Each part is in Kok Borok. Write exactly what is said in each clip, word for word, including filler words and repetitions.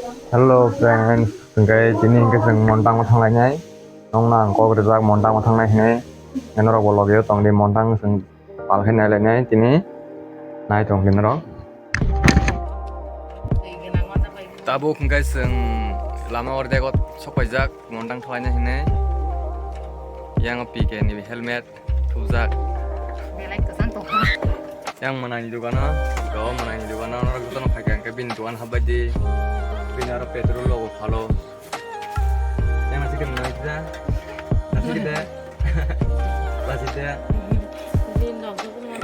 Hello friends, hwnkhe tini hwnkhe chwng Montang o thanglainai. Nongno ang kok rijak Montang o thangnai hinwi. Norok bo logio tongdi, Montang chwng pal khe nailainai tini. Nai tongdi norok. Tabuk hwnkhe chwng lama ordego sokpaijak Montang thanglaina hinwi. Yang P K ni helmet. Thupjak. Belai kwchang tongkha. Yang mwnai ni dogano, go mwnai ni dogano, norok jotono phaikha hwnkhe bini dogan habbai di. Bini aro petrol logo phalo. Yang nasi khe mwnai kisa. Nasi khe de. Lasi de. Bini rok jotono.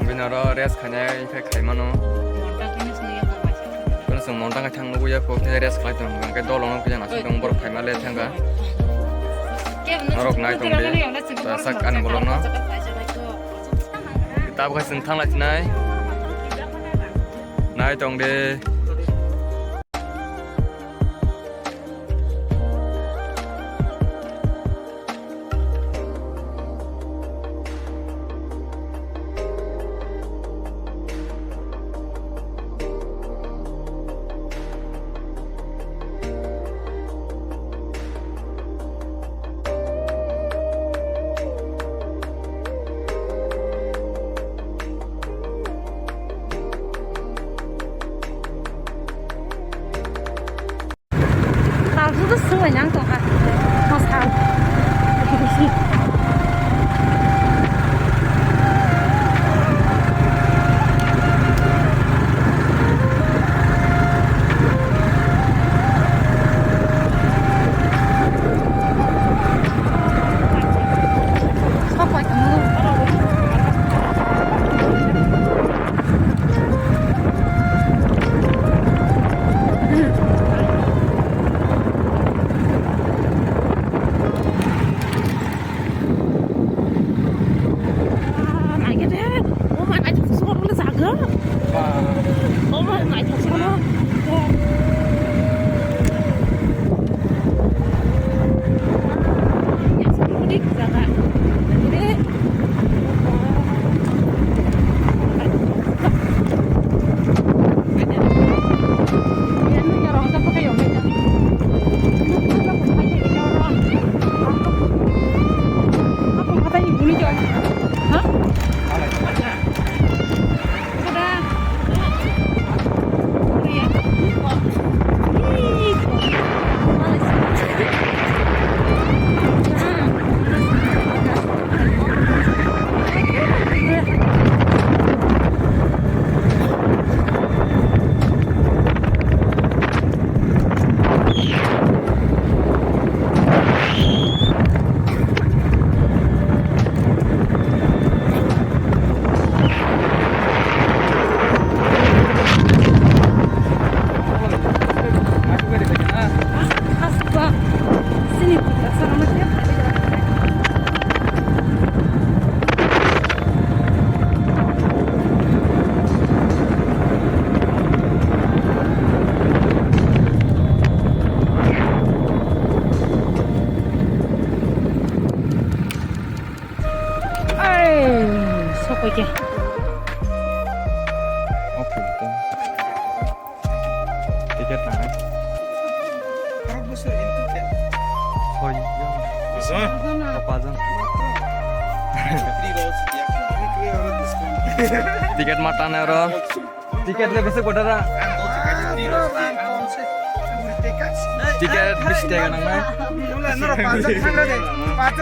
Bini aro rest khainai khai khai mano. Monta khe nus ni ya. Kono chwng Montang thang nugwi ya, kok khe rest khlai tong, hwnkhe dol ono kisa nasing tong, borok phaima le thangkha. Norok nai tong di, ta sak ani bolong no. Tabuk hai chwng thang lai chinai. Nai tong di. Talsu to swbai nang tongkha. Mosal. Ai, sokoi khe. Ticket nangnai. Soi jon. Soi jon. Pajon. Ticket ma tanai oro. Ticket le bwswk bodara. Ticket bish taka nangnai.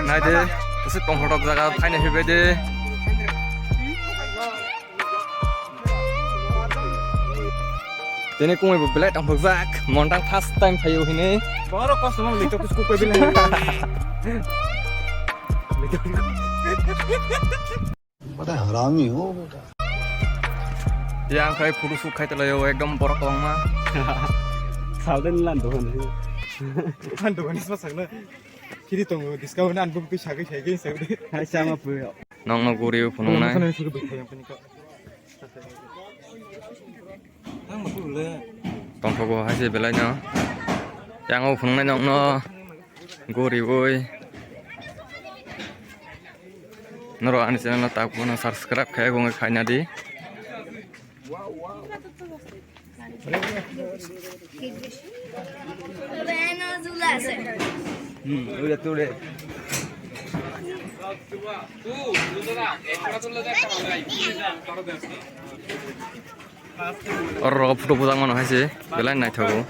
Nai de, bwswk comfort of jaga phaina hibai de. Tini kungwi bo belai tongthokjak, Montang first time phaio hini. Borok kosto mang lito kusko koi belai. Bada harami ho beta. Yang khai photo shoot khai telayo ekdom borok kwbangma. Sauden lan dohon. Lan dohon isma sagna. Kiri tongo discount an bumpi sagai sagai sagai. Hai sama puyo. Nokno guri phunuknai. Tongthogo hai se belai no. Yang o phunuknai nokno guriwi. Norok ani channel no tak phano subscribe khai gongwi khaina di. Hmm, udah tuh deh. Oro photo bujak mano hai se, belai naithogo.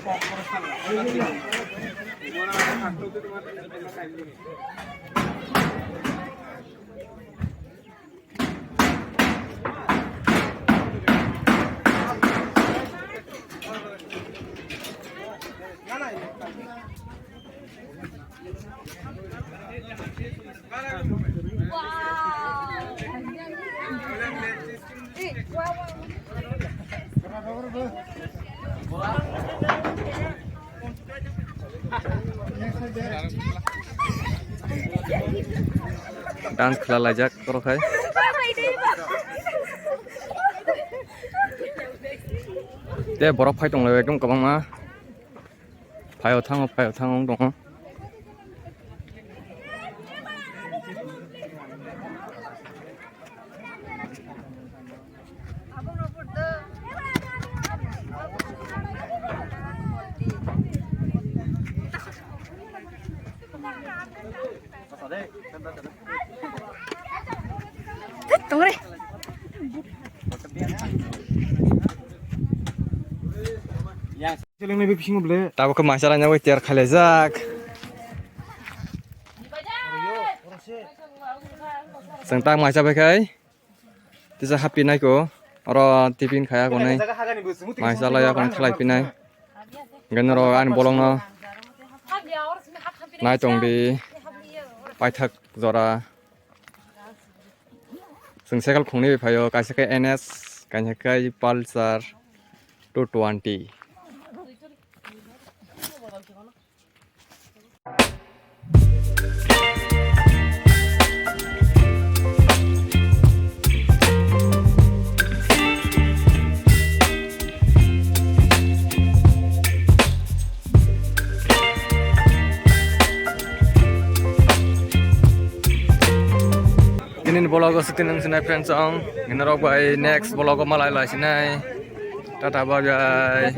Dance khwlalaijak oro khai. Tei borok phai tonglai ekdom kwbangma. Phaio thango, phaio thango wng tongo. Tongre. Seleng ni bisingo ble. Tabuk khe maisa laina bai tiyar khlaijak. Chwng tak maisa bai khai. Tisa happy nai ko. Oro tiffin khaya konai. Maisa laya kon khlai pinai. Gani ro ani bolong no. Nai tong di. Paithak jora. Chwng cycle khungni bai phaio, kaisa khe N S, kaisa khe Pulsar two twenty. Nini vlog o swkhe nung sinai friends ang. Nini rok bai next vlog o malai lai sinai. Tata bye bye.